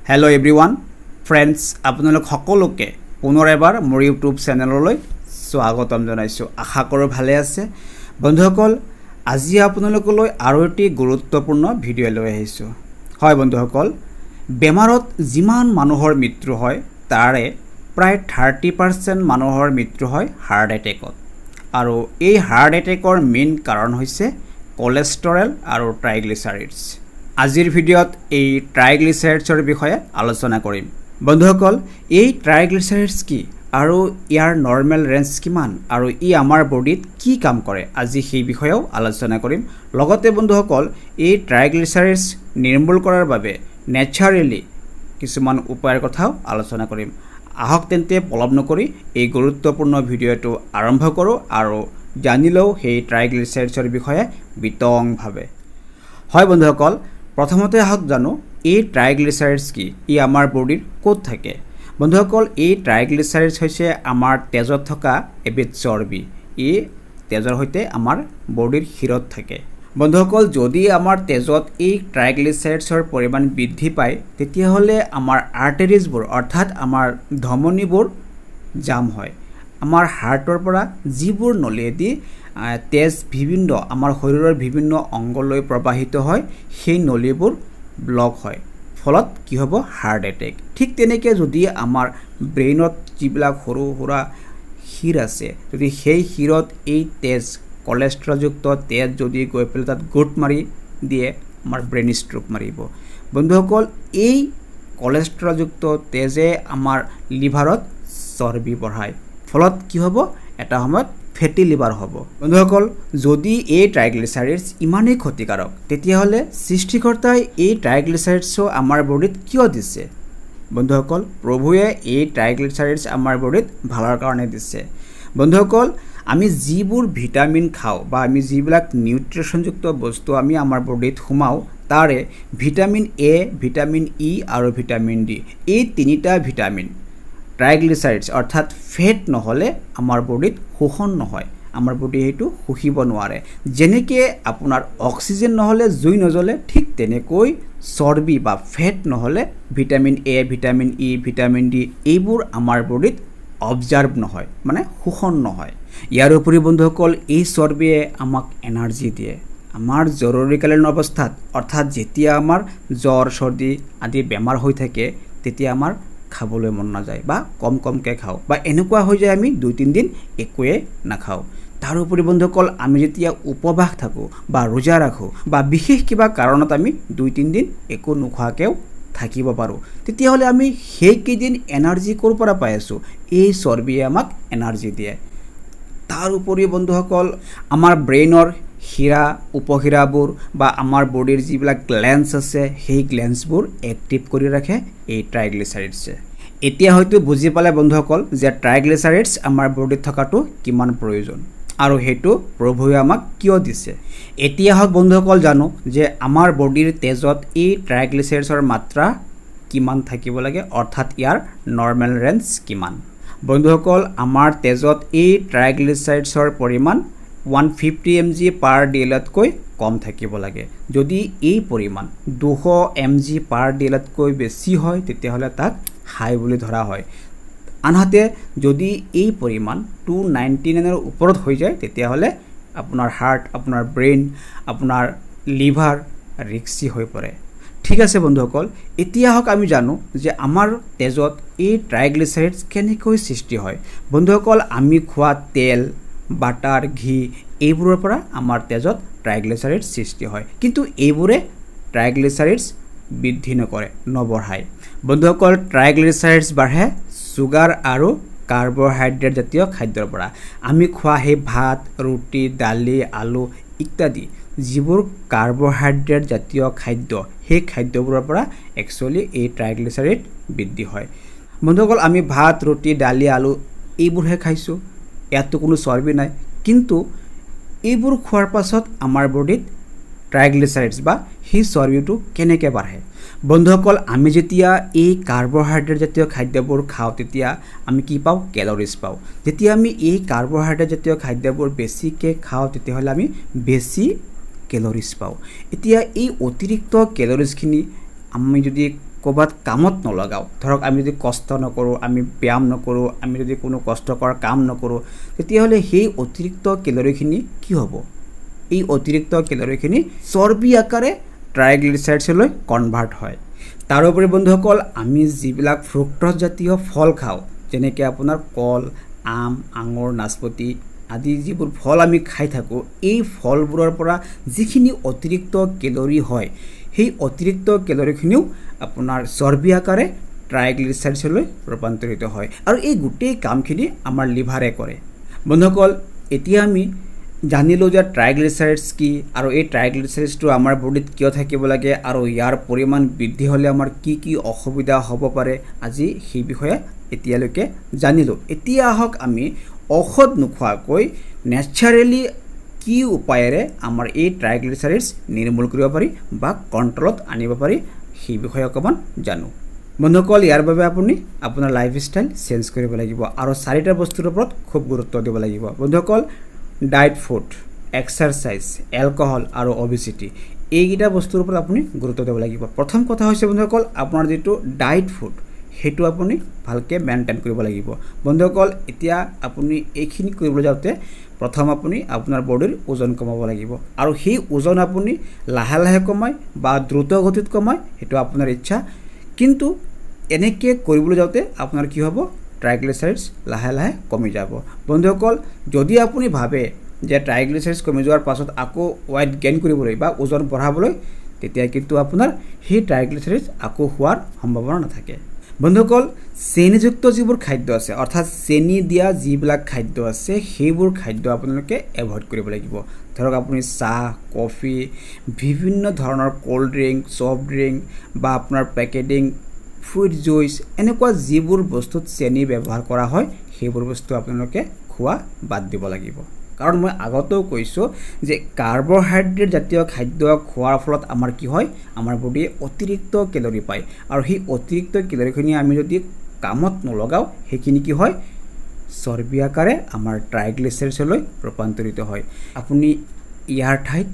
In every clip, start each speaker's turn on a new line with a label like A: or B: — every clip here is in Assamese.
A: হেল্ল' এভৰিৱান ফ্ৰেণ্ডছ, আপোনালোক সকলোকে পুনৰ এবাৰ মোৰ ইউটিউব চেনেললৈ স্বাগতম জনাইছোঁ। আশা কৰোঁ ভালে আছে। বন্ধুসকল, আজি আপোনালোকলৈ আৰু এটি গুৰুত্বপূৰ্ণ ভিডিঅ' লৈ আহিছোঁ। হয় বন্ধুসকল, বেমাৰত যিমান মানুহৰ মৃত্যু হয়, তাৰে প্ৰায় 30% মানুহৰ মৃত্যু হয় হাৰ্ট এটেকত। আৰু এই হাৰ্ট এটেকৰ মেইন কাৰণ হৈছে কলেষ্টৰেল আৰু ট্ৰাইগ্লিচাৰিডছ। আজিৰ ভিডিঅ'ত এই ট্ৰাইগ্লিচাৰিডছৰ বিষয়ে আলোচনা কৰিম। বন্ধুসকল, এই ট্ৰাইগ্লিচাৰিডছ কি আৰু ইয়াৰ নৰ্মেল ৰেঞ্জ কিমান আৰু ই আমাৰ বডিত কি কাম কৰে, আজি সেই বিষয়েও আলোচনা কৰিম। লগতে বন্ধুসকল, এই ট্ৰাইগ্লিচাৰিডছ নিৰ্মূল কৰাৰ বাবে নেচাৰেলি কিছুমান উপায়ৰ কথাও আলোচনা কৰিম। আহক তেন্তে, পলম নকৰি এই গুৰুত্বপূৰ্ণ ভিডিঅ'টো আৰম্ভ কৰোঁ আৰু জানি লওঁ সেই ট্ৰাইগ্লিচাৰিডছৰ বিষয়ে বিতংভাৱে। হয় বন্ধুসকল, প্ৰথমতে আহক জানো এই ট্ৰাইগ্লিচাৰিডছ কি, ই আমাৰ বডিৰ ক'ত থাকে। বন্ধুসকল, এই ট্ৰাইগ্লিচাৰিডছ হৈছে আমাৰ তেজত থকা এবিধ চৰ্বি। ই তেজৰ সৈতে আমাৰ বডিৰ শিৰত থাকে। বন্ধুসকল, যদি আমাৰ তেজত এই ট্ৰাইগ্লিচাৰিডছৰ পৰিমাণ বৃদ্ধি পায়, তেতিয়াহ'লে আমাৰ আৰ্টেৰিজবোৰ, অৰ্থাৎ আমাৰ ধমনীবোৰ জাম হয়। আমাৰ হাৰ্টৰ পৰা যিবোৰ নলীয়েদি তেজ বিভিন্ন আমাৰ শৰীৰৰ বিভিন্ন অংগলৈ প্ৰবাহিত হয়, সেই নলীবোৰ ব্লক হয়। ফলত কি হ'ব? Heart attack. ঠিক তেনেকৈ যদি আমাৰ ব্ৰেইনত যিবিলাক সৰু সুৰা শিৰ আছে, যদি সেই শিৰত এই তেজ, কলেষ্ট্ৰলযুক্ত তেজ যদি গৈ পেলাই তাত গোট মাৰি দিয়ে, আমাৰ ব্ৰেইন ষ্ট্ৰ'ক মাৰিব। বন্ধুসকল, এই কলেষ্ট্ৰলযুক্ত তেজে আমাৰ লিভাৰত চৰ্বি বঢ়ায়। ফলত কি হ'ব? এটা সময়ত ফেটি লিভাৰ হ'ব। বন্ধুসকল, যদি এই ট্ৰাইগ্লিচাৰিডছ ইমানেই ক্ষতিকাৰক, তেতিয়াহ'লে সৃষ্টিকৰ্তাই এই ট্ৰাইগ্লিচাৰিডছো আমাৰ বডিত কিয় দিছে? বন্ধুসকল, প্ৰভুৱে এই ট্ৰাইগ্লিচাৰিডছ আমাৰ বডিত ভালৰ কাৰণে দিছে। বন্ধুসকল, আমি যিবোৰ ভিটামিন খাওঁ বা আমি যিবিলাক নিউট্ৰিশ্যনযুক্ত বস্তু আমি আমাৰ বডিত সোমাওঁ, তাৰে ভিটামিন এ, ভিটামিন ই আৰু ভিটামিন ডি, এই তিনিটা ভিটামিন ট্ৰাইগ্লিচাৰিডছ অৰ্থাৎ ফেট নহ'লে আমাৰ বডিত শোষণ নহয়। আমাৰ বডি সেইটো শুহিব নোৱাৰে। যেনেকৈ আপোনাৰ অক্সিজেন নহ'লে জুই নজ্বলে, ঠিক তেনেকৈ চৰ্বি বা ফেট নহ'লে vitamin A, vitamin E, vitamin D এইবোৰ আমাৰ বডিত এবজৰ্ব নহয়, মানে শোষণ নহয়। ইয়াৰ উপৰি বন্ধুসকল, এই চৰ্বিয়ে আমাক এনাৰ্জি দিয়ে। আমাৰ জৰুৰীকালীন অৱস্থাত, অৰ্থাৎ যেতিয়া আমাৰ জ্বৰ, চৰ্দি আদি বেমাৰ হৈ থাকে, তেতিয়া আমাৰ খাবলৈ মন নাযায় বা কম কমকৈ খাওঁ বা এনেকুৱা হৈ যায় আমি 2-3 দিন একোৱে নাখাওঁ। তাৰোপৰি বন্ধুসকল, আমি যেতিয়া উপবাস থাকোঁ বা ৰোজা ৰাখোঁ বা বিশেষ কিবা কাৰণত আমি 2-3 দিন একো নোখোৱাকৈও থাকিব পাৰোঁ, তেতিয়াহ'লে আমি সেইকেইদিন এনাৰ্জি ক'ৰ পৰা পাই আছোঁ? এই চৰ্বিয়ে আমাক এনাৰ্জি দিয়ে। তাৰ উপৰি বন্ধুসকল, আমাৰ ব্ৰেইনৰ শিৰা উপশিৰাবোৰ বা আমাৰ বডিৰ যিবিলাক গ্লেন্স আছে, সেই গ্লেন্সবোৰ এক্টিভ কৰি ৰাখে এই ট্ৰাইগ্লিচাৰিডছে। এতিয়া হয়তো বুজি পালে বন্ধুসকল যে ট্ৰাইগ্লিচাৰিডছ আমাৰ বডিত থকাটো কিমান প্ৰয়োজন আৰু সেইটো প্ৰভুৱে আমাক কিয় দিছে। এতিয়া হওক বন্ধুসকল, জানো যে আমাৰ বডিৰ তেজত এই ট্ৰাইগ্লিচাৰিডছৰ মাত্ৰা কিমান থাকিব লাগে, অৰ্থাৎ ইয়াৰ নৰ্মেল ৰেঞ্জ কিমান। বন্ধুসকল, আমাৰ তেজত এই ট্ৰাইগ্লিচাৰিডছৰ পৰিমাণ 150 mg পাৰ ডিএলতকৈ কম থাকিব লাগে। যদি এই পৰিমাণ 200 এম জি পাৰ ডিএলতকৈ বেছি হয়, তেতিয়াহ'লে তাক হাই বুলি ধৰা হয়। আনহাতে যদি এই পৰিমাণ 299ৰ ওপৰত হৈ যায়, তেতিয়াহ'লে আপোনাৰ হাৰ্ট, আপোনাৰ ব্ৰেইন, আপোনাৰ লিভাৰ ৰিস্কি হৈ পৰে। ঠিক আছে বন্ধুসকল, এতিয়া আহক আমি জানো যে আমাৰ তেজত এই ট্ৰাইগ্লিচাৰিডছ কেনেকৈ সৃষ্টি হয়। বন্ধুসকল, আমি খোৱা তেল, বাটাৰ, ঘি এইবোৰৰ পৰা আমাৰ তেজত ট্ৰাইগ্লিচাৰিডছ সৃষ্টি হয়। কিন্তু এইবোৰে ট্ৰাইগ্লিচাৰিডছ বৃদ্ধি নকৰে, নবঢ়ায়। বন্ধুসকল, ট্ৰাইগ্লিচাৰিডছ বাঢ়ে চুগাৰ আৰু কাৰ্বহাইড্ৰেট জাতীয় খাদ্যৰ পৰা। আমি খোৱা সেই ভাত, ৰুটি, দালি, আলু ইত্যাদি যিবোৰ কাৰ্বহাইড্ৰেট জাতীয় খাদ্য, সেই খাদ্যবোৰৰ পৰা একচুৱেলি এই ট্ৰাইগ্লিচাৰিড বৃদ্ধি হয়। বন্ধুসকল, আমি ভাত, ৰুটি, দালি, আলু এইবোৰহে খাইছোঁ, ইয়াততো কোনো চৰ্বি নাই। কিন্তু এইবোৰ খোৱাৰ পাছত আমাৰ বডিত ট্ৰাইগ্লিচাৰিডছ বা সেই চৰ্বিটো কেনেকৈ বাঢ়ে? বন্ধুসকল, আমি যেতিয়া এই কাৰ্বহাইড্ৰেট জাতীয় খাদ্যবোৰ খাওঁ, তেতিয়া আমি কি পাওঁ? কেলৰিজ পাওঁ। যেতিয়া আমি এই কাৰ্বহাইড্ৰেট জাতীয় খাদ্যবোৰ বেছিকৈ খাওঁ, তেতিয়াহ'লে আমি বেছি কেলৰিজ পাওঁ। এতিয়া এই অতিৰিক্ত কেলৰিজখিনি আমি যদি ক'ৰবাত কামত নলগাওঁ, ধৰক আমি যদি কষ্ট নকৰোঁ, আমি ব্যায়াম নকৰোঁ, আমি যদি কোনো কষ্টকৰ কাম নকৰোঁ, তেতিয়াহ'লে সেই অতিৰিক্ত কেলৰিখিনি কি হ'ব? এই অতিৰিক্ত কেলৰিখিনি চৰ্বি আকাৰে ট্ৰাইগ্লিচাৰাইডছলৈ কনভাৰ্ট হয়। তাৰোপৰি বন্ধুসকল, আমি যিবিলাক ফ্ৰুক্টছজাতীয় ফল খাওঁ, যেনেকৈ আপোনাৰ কল, আম, আঙুৰ, নাচপতি আদি যিবোৰ ফল আমি খাই থাকোঁ, এই ফলবোৰৰ পৰা যিখিনি অতিৰিক্ত কেলৰি হয়, সেই অতিৰিক্ত কেলৰিখিনিও আপোনাৰ চৰ্বি আকাৰে ট্ৰাইগ্লিচাৰাইডছলৈ ৰূপান্তৰিত হয় আৰু এই গোটেই কামখিনি আমাৰ লিভাৰে কৰে। বন্ধুসকল, এতিয়া আমি জানিলোঁ যে ট্ৰাইগ্লিচাৰাইডছ কি আৰু এই ট্ৰাইগ্লিচাৰাইডছটো আমাৰ বডিত কিয় থাকিব লাগে আৰু ইয়াৰ পৰিমাণ বৃদ্ধি হ'লে আমাৰ কি কি অসুবিধা হ'ব পাৰে, আজি সেই বিষয়ে এতিয়ালৈকে জানিলোঁ। এতিয়া আহক আমি ঔষধ নোখোৱাকৈ নেচাৰেলি কি উপায়েৰে আমাৰ এই ট্ৰাইগ্লিচাৰাইডছ নিৰ্মূল কৰিব পাৰি বা কণ্ট্ৰলত আনিব পাৰি, সেই বিষয়ে অকণমান জানো। বন্ধুসকল, ইয়াৰ বাবে আপুনি আপোনাৰ লাইফষ্টাইল চেঞ্জ কৰিব লাগিব আৰু চাৰিটা বস্তুৰ ওপৰত খুব গুৰুত্ব দিব লাগিব। বন্ধুসকল, ডায়েট, ফুড, এক্সাৰচাইজ, এলকহল আৰু অবিচিটি, এইকেইটা বস্তুৰ ওপৰত আপুনি গুৰুত্ব দিব লাগিব। প্ৰথম কথা হৈছে বন্ধুসকল, আপোনাৰ যিটো ডায়েট ফুড, সেইটো আপুনি ভালকৈ মেইনটেইন কৰিব লাগিব। বন্ধুসকল, এতিয়া আপুনি এইখিনি কৰিবলৈ যাওঁতে প্ৰথম আপুনি আপোনাৰ বডিৰ ওজন কমাব লাগিব আৰু সেই ওজন আপুনি লাহে লাহে কমায় বা দ্ৰুত গতিত কমায়, সেইটো আপোনাৰ ইচ্ছা। কিন্তু এনেকৈ কৰিবলৈ যাওঁতে আপোনাৰ কি হ'ব? ট্ৰাইগ্লিচাৰাইডছ লাহে লাহে কমি যাব। বন্ধুসকল, যদি আপুনি ভাবে যে ট্ৰাইগ্লিচাৰাইডছ কমি যোৱাৰ পাছত আকৌ ৱেইট গেইন কৰিবলৈ বা ওজন বঢ়াবলৈ, তেতিয়া কিন্তু আপোনাৰ সেই ট্ৰাইগ্লিচাৰাইডছ আকৌ হোৱাৰ সম্ভাৱনা নাথাকে। বন্ধুসকল, চেনিযুক্ত যিবোৰ খাদ্য আছে, অৰ্থাৎ চেনি দিয়া যিবিলাক খাদ্য আছে, সেইবোৰ খাদ্য আপোনালোকে এভইড কৰিব লাগিব। ধৰক আপুনি চাহ, কফি, বিভিন্ন ধৰণৰ ক'ল্ড ড্ৰিংক, ছফ্ট ড্ৰিংক বা আপোনাৰ পেকেটিং ফ্ৰুইট জুইচ, এনেকুৱা যিবোৰ বস্তুত চেনি ব্যৱহাৰ কৰা হয়, সেইবোৰ বস্তু আপোনালোকে খোৱা বাদ দিব লাগিব। কাৰণ মই আগতেও কৈছোঁ যে কাৰ্বহাইড্ৰেট জাতীয় খাদ্য খোৱাৰ ফলত আমাৰ কি হয়? আমাৰ বডিয়ে অতিৰিক্ত কেলৰি পায় আৰু সেই অতিৰিক্ত কেলৰিখিনি আমি যদি কামত নলগাওঁ, সেইখিনি কি হয়? চৰ্বি আকাৰে আমাৰ ট্ৰাইগ্লিচাৰাইডছলৈ ৰূপান্তৰিত হয়। আপুনি ইয়াৰ ঠাইত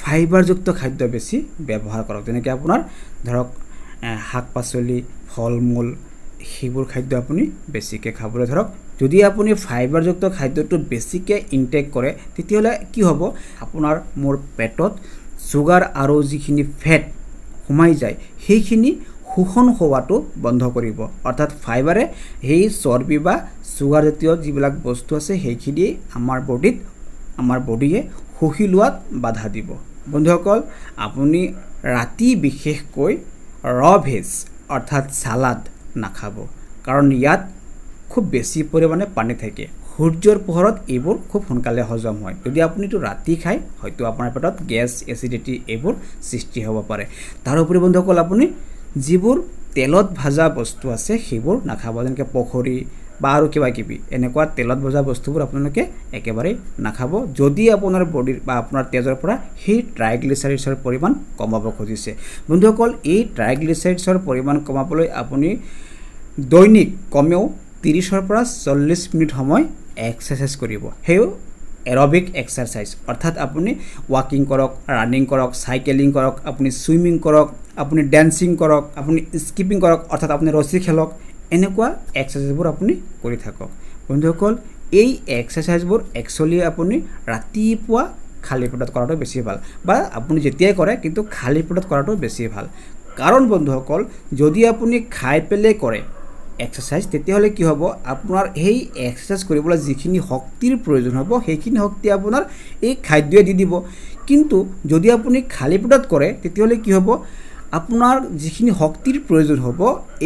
A: ফাইবাৰযুক্ত খাদ্য বেছি ব্যৱহাৰ কৰক। যেনেকৈ আপোনাৰ ধৰক শাক পাচলি, ফল মূল, সেইবোৰ খাদ্য আপুনি বেছিকৈ খাবলৈ ধৰক। যদি আপুনি ফাইবাৰযুক্ত খাদ্যটো বেছিকৈ ইনটেক কৰে, তেতিয়াহ'লে কি হ'ব? আপোনাৰ মোৰ পেটত চুগাৰ আৰু যিখিনি ফেট সোমাই যায়, সেইখিনি শোষণ হোৱাটো বন্ধ কৰিব। অৰ্থাৎ ফাইবাৰে সেই চৰ্বি বা চুগাৰজাতীয় যিবিলাক বস্তু আছে, সেইখিনি আমাৰ বডিত আমাৰ বডিয়ে শুহি লোৱাত বাধা দিব। বন্ধুসকল, আপুনি ৰাতি বিশেষকৈ ৰ ভেজ অৰ্থাৎ চালাড নাখাব, কাৰণ ইয়াত খুব বেছি পৰিমাণে পানী থাকে। সূৰ্যৰ পোহৰত এইবোৰ খুব সোনকালে হজম হয়। যদি আপুনি এইটো ৰাতি খায়, হয়তো আপোনাৰ পেটত গেছ, এচিডিটি এইবোৰ সৃষ্টি হ'ব পাৰে। তাৰোপৰি বন্ধুসকল, আপুনি যিবোৰ তেলত ভাজা বস্তু আছে, সেইবোৰ নাখাব। যেনেকৈ পকৰি বা আৰু কিবা কিবি এনেকুৱা তেলত ভজা বস্তুবোৰ আপোনালোকে একেবাৰেই নাখাব, যদি আপোনাৰ বডিৰ বা আপোনাৰ তেজৰ পৰা সেই ট্ৰাইগ্লিচাৰাইডছৰ পৰিমাণ কমাব খুজিছে। বন্ধুসকল, এই ট্ৰাইগ্লিচাৰাইডছৰ পৰিমাণ কমাবলৈ আপুনি দৈনিক কমেও 30ৰ পৰা 40 মিনিট সময় এক্সাৰচাইজ কৰিব। সেও এৰবিক এক্সাৰচাইজ, অৰ্থাৎ আপুনি ৱাকিং কৰক, ৰানিং কৰক, চাইকেলিং কৰক, আপুনি চুইমিং কৰক, আপুনি ডেন্সিং কৰক, আপুনি স্কিপিং কৰক, অৰ্থাৎ আপুনি ৰছী খেলক, এনেকুৱা এক্সাৰচাইজবোৰ আপুনি কৰি থাকক। বন্ধুসকল, এই এক্সাৰচাইজবোৰ একচুৱেলি আপুনি ৰাতিপুৱা খালী পেটত কৰাটো বেছি ভাল বা আপুনি যেতিয়াই কৰে, কিন্তু খালী পেটত কৰাটো বেছি ভাল। কাৰণ বন্ধুসকল, যদি আপুনি খাই পেলাই কৰে এক্সাৰচাইজ, তেতিয়াহ'লে কি হ'ব? আপোনাৰ সেই এক্সাৰচাইজ কৰিবলৈ যিখিনি শক্তিৰ প্ৰয়োজন হ'ব, সেইখিনি শক্তি আপোনাৰ এই খাদ্যই দি দিব। কিন্তু যদি আপুনি খালী পেটত কৰে, তেতিয়াহ'লে কি হ'ব? আপোনাৰ যিখিনি শক্তিৰ প্ৰয়োজন হ'ব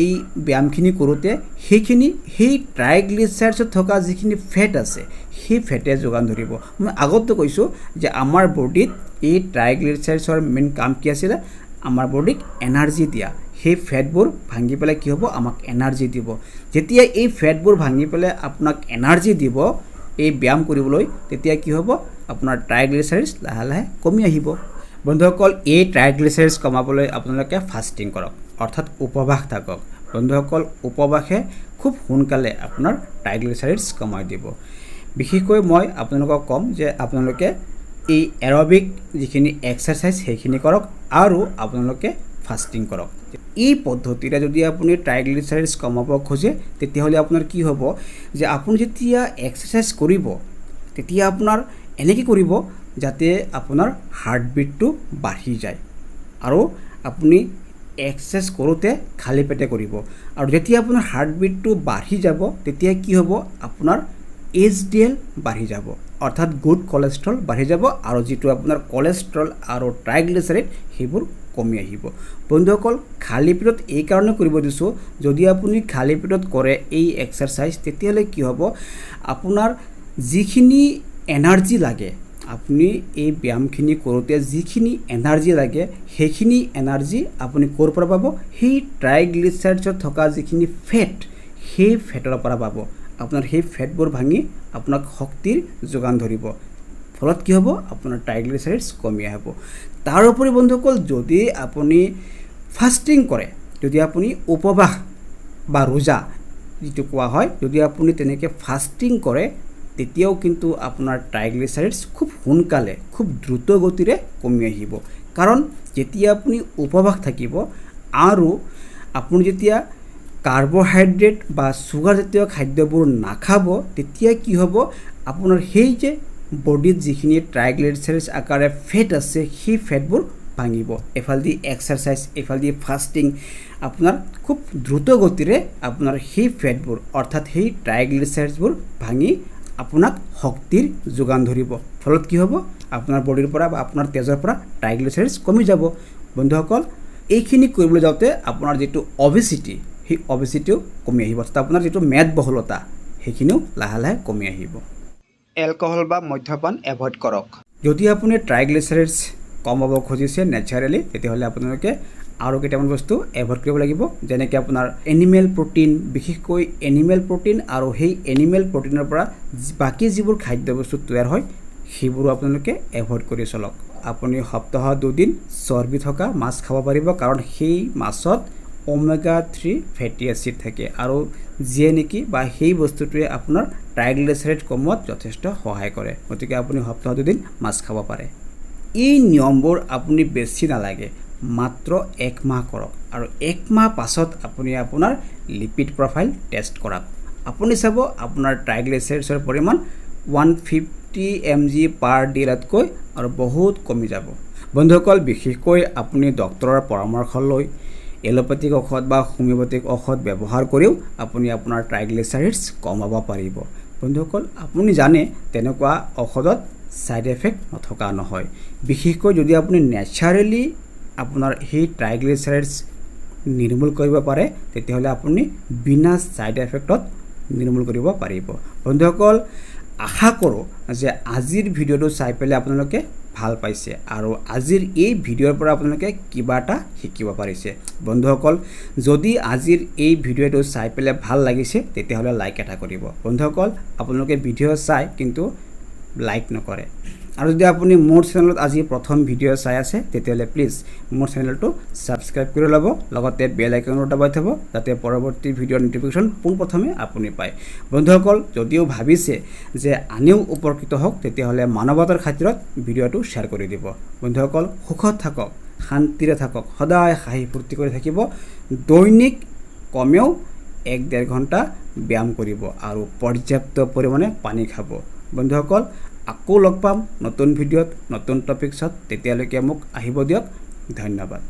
A: এই ব্যায়ামখিনি কৰোঁতে, সেইখিনি সেই ট্ৰাইগ্লিচাৰাইডছত থকা যিখিনি ফেট আছে, সেই ফেটে যোগান ধৰিব। মই আগতে কৈছোঁ যে আমাৰ বডিত এই ট্ৰাইগ্লিচাৰাইডছৰ মেইন কাম কি আছিলে? আমাৰ বডিক এনাৰ্জি দিয়া। সেই ফেটবোৰ ভাঙি পেলাই কি হ'ব? আমাক এনাৰ্জি দিব। যেতিয়া এই ফেটবোৰ ভাঙি পেলাই আপোনাক এনাৰ্জি দিব এই ব্যায়াম কৰিবলৈ, তেতিয়া কি হ'ব? আপোনাৰ ট্ৰাইগ্লিচাৰাইডছ লাহে লাহে কমি আহিব। বন্ধুসকল, এই ট্ৰাইগ্লিচাৰাইডছ কমাবলৈ আপোনালোকে ফাষ্টিং কৰক, অৰ্থাৎ উপবাস থাকক। বন্ধুসকল, উপবাসে খুব সোনকালে আপোনাৰ ট্ৰাইগ্লিচাৰাইডছ কমাই দিব। বিশেষকৈ মই আপোনালোকক ক'ম যে আপোনালোকে এই এৰবিক যিখিনি এক্সাৰচাইজ, সেইখিনি কৰক আৰু আপোনালোকে ফাষ্টিং কৰক। এই পদ্ধতিৰে যদি আপুনি ট্ৰাইগ্লিচাৰাইডছ কমাব খোজে, তেতিয়াহ'লে আপোনাৰ কি হ'ব যে আপুনি যেতিয়া এক্সাৰচাইজ কৰিব, তেতিয়া আপোনাৰ এনেকৈ কৰিব যাতে আপোনাৰ হাৰ্টবিটটো বাঢ়ি যায় আৰু আপুনি এক্সাৰচাইজ কৰোঁতে খালী পেটে কৰিব। আৰু যেতিয়া আপোনাৰ হাৰ্টবিটটো বাঢ়ি যাব, তেতিয়া কি হ'ব? আপোনাৰ এইচডিএল বাঢ়ি যাব, অৰ্থাৎ গুড কলেষ্ট্ৰল বাঢ়ি যাব আৰু যিটো আপোনাৰ কলেষ্ট্ৰল আৰু ট্ৰাইগ্লিচাৰাইড, সেইবোৰ কমি আহিব। বন্ধুসকল, খালী পেটত এইকাৰণে কৰিব দিছোঁ, যদি আপুনি খালী পেটত কৰে এই এক্সাৰচাইজ, তেতিয়াহ'লে কি হ'ব? আপোনাৰ যিখিনি এনাৰ্জি লাগে, আপুনি এই ব্যায়ামখিনি কৰোঁতে যিখিনি এনাৰ্জি লাগে, সেইখিনি এনাৰ্জি আপুনি ক'ৰ পৰা পাব? সেই ট্ৰাইগ্লিচাৰাইডছত থকা যিখিনি ফেট, সেই ফেটৰ পৰা পাব। আপোনাৰ সেই ফেটবোৰ ভাঙি আপোনাক শক্তিৰ যোগান ধৰিব। ফলত কি হ'ব? আপোনাৰ ট্ৰাইগ্লিচাৰাইডছ কমি আহিব। তাৰোপৰি বন্ধুসকল, যদি আপুনি ফাষ্টিং কৰে, যদি আপুনি উপবাস বা ৰোজা যিটো কোৱা হয়, যদি আপুনি তেনেকৈ ফাষ্টিং কৰে, তেতিয়াও কিন্তু আপোনাৰ ট্ৰাইগ্লিচাৰাইডছ খুব সোনকালে, খুব দ্ৰুত গতিৰে কমি আহিব। কাৰণ যেতিয়া আপুনি উপবাস থাকিব আৰু আপুনি যেতিয়া কাৰ্বহাইড্ৰেট বা চুগাৰজাতীয় খাদ্যবোৰ নাখাব, তেতিয়া কি হ'ব? আপোনাৰ সেই যে বডিত যিখিনি ট্ৰাইগ্লিচাৰাইডছ আকাৰে ফেট আছে, সেই ফেটবোৰ ভাঙিব। এফালেদি এক্সাৰচাইজ, এফালেদি ফাষ্টিং, আপোনাৰ খুব দ্ৰুত গতিৰে আপোনাৰ সেই ফেটবোৰ, অৰ্থাৎ সেই ট্ৰাইগ্লিচাৰাইডছবোৰ ভাঙি আপোনাক শক্তিৰ যোগান ধৰিব। ফলত কি হ'ব? আপোনাৰ বডিৰ পৰা বা আপোনাৰ তেজৰ পৰা ট্ৰাইগ্লিচাৰাইডছ কমি যাব। বন্ধুসকল, এইখিনি কৰিবলৈ যাওঁতে আপোনাৰ যিটো অবেচিটি, সেই অবেচিটিও কমি আহিব, অৰ্থাৎ আপোনাৰ যিটো মেদবহুলতা, সেইখিনিও লাহে লাহে কমি আহিব। এলকহল বা মদ্যপান এভইড কৰক। যদি আপুনি ট্ৰাইগ্লিচাৰাইডছ কমাব খুজিছে নেচাৰেলি, তেতিয়াহ'লে আপোনালোকে আৰু কেইটামান বস্তু এভইড কৰিব লাগিব, যেনেকৈ আপোনাৰ এনিমেল প্ৰ'টিন, বিশেষকৈ এনিমেল প্ৰ'টিন আৰু সেই এনিমেল প্ৰ'টিনৰ পৰা বাকী যিবোৰ খাদ্যবস্তু তৈয়াৰ হয়, সেইবোৰো আপোনালোকে এভইড কৰি চলক। আপুনি সপ্তাহত 2 দিন চৰ্বি থকা মাছ খাব পাৰিব, কাৰণ সেই মাছত ওমেগা 3 ফেটি এচিড থাকে আৰু যিয়ে নেকি বা সেই বস্তুটোৱে আপোনাৰ ট্ৰাইগ্লিচাৰাইড কমোৱাত যথেষ্ট সহায় কৰে। গতিকে আপুনি সপ্তাহত 2 দিন মাছ খাব পাৰে। এই নিয়মবোৰ আপুনি বেছি নালাগে, মাত্ৰ এক মাহ কৰক আৰু এক মাহ পাছত আপুনি আপোনাৰ লিপিড প্ৰফাইল টেষ্ট কৰাওক। আপুনি চাব আপোনাৰ ট্ৰাইগ্লিচাৰাইডছৰ পৰিমাণ 150 mg পাৰ ডিএলতকৈ আৰু বহুত কমি যাব। বন্ধুসকল, বিশেষকৈ আপুনি ডক্তৰৰ পৰামৰ্শ লৈ এলোপেথিক ঔষধ বা হোমিঅ'পেথিক ঔষধ ব্যৱহাৰ কৰিও আপুনি আপোনাৰ ট্ৰাইগ্লিচাৰাইডছ কমাব পাৰিব। বন্ধুসকল, আপুনি জানে, তেনেকুৱা ঔষধত ছাইড এফেক্ট নথকা নহয়। বিশেষকৈ যদি আপুনি নেচাৰেলি আপোনাৰ সেই ট্ৰাইগ্লিচাৰাইডছ নিৰ্মূল কৰিব পাৰে, তেতিয়াহ'লে আপুনি বিনা ছাইড এফেক্টত নিৰ্মূল কৰিব পাৰিব। বন্ধুসকল, আশা কৰোঁ যে আজিৰ ভিডিঅ'টো চাই পেলাই আপোনালোকে ভাল পাইছে আৰু আজিৰ এই ভিডিঅ'ৰ পৰা আপোনালোকে কিবা এটা শিকিব পাৰিছে। বন্ধুসকল, যদি আজিৰ এই ভিডিঅ'টো চাই পেলাই ভাল লাগিছে, তেতিয়াহ'লে লাইক এটা কৰিব। বন্ধুসকল, আপোনালোকে ভিডিঅ' চাই কিন্তু লাইক নকৰে। আৰু যদি আপুনি মোৰ চেনেলত আজি প্ৰথম ভিডিঅ' চাই আছে, তেতিয়াহ'লে প্লিজ মোৰ চেনেলটো ছাবস্ক্ৰাইব কৰি ল'ব, লগতে বেল আইকনো দবাই থ'ব, যাতে পৰৱৰ্তী ভিডিঅ'ৰ ন'টিফিকেশ্যন পোনপ্ৰথমে আপুনি পায়। বন্ধুসকল, যদিও ভাবিছে যে আনেও উপকৃত হওক, তেতিয়াহ'লে মানৱতাৰ খাতিৰত ভিডিঅ'টো শ্বেয়াৰ কৰি দিব। বন্ধুসকল, সুখত থাকক, শান্তিৰে থাকক, সদায় হাঁহি ফূৰ্তি কৰি থাকিব। দৈনিক কমেও 1-ডেৰ ঘণ্টা ব্যায়াম কৰিব আৰু পৰ্যাপ্ত পৰিমাণে পানী খাব। বন্ধুসকল, আকৌ লগ পাম নতুন ভিডিঅ'ত, নতুন টপিকছত। তেতিয়ালৈকে মোক আহিব দিয়ক। ধন্যবাদ।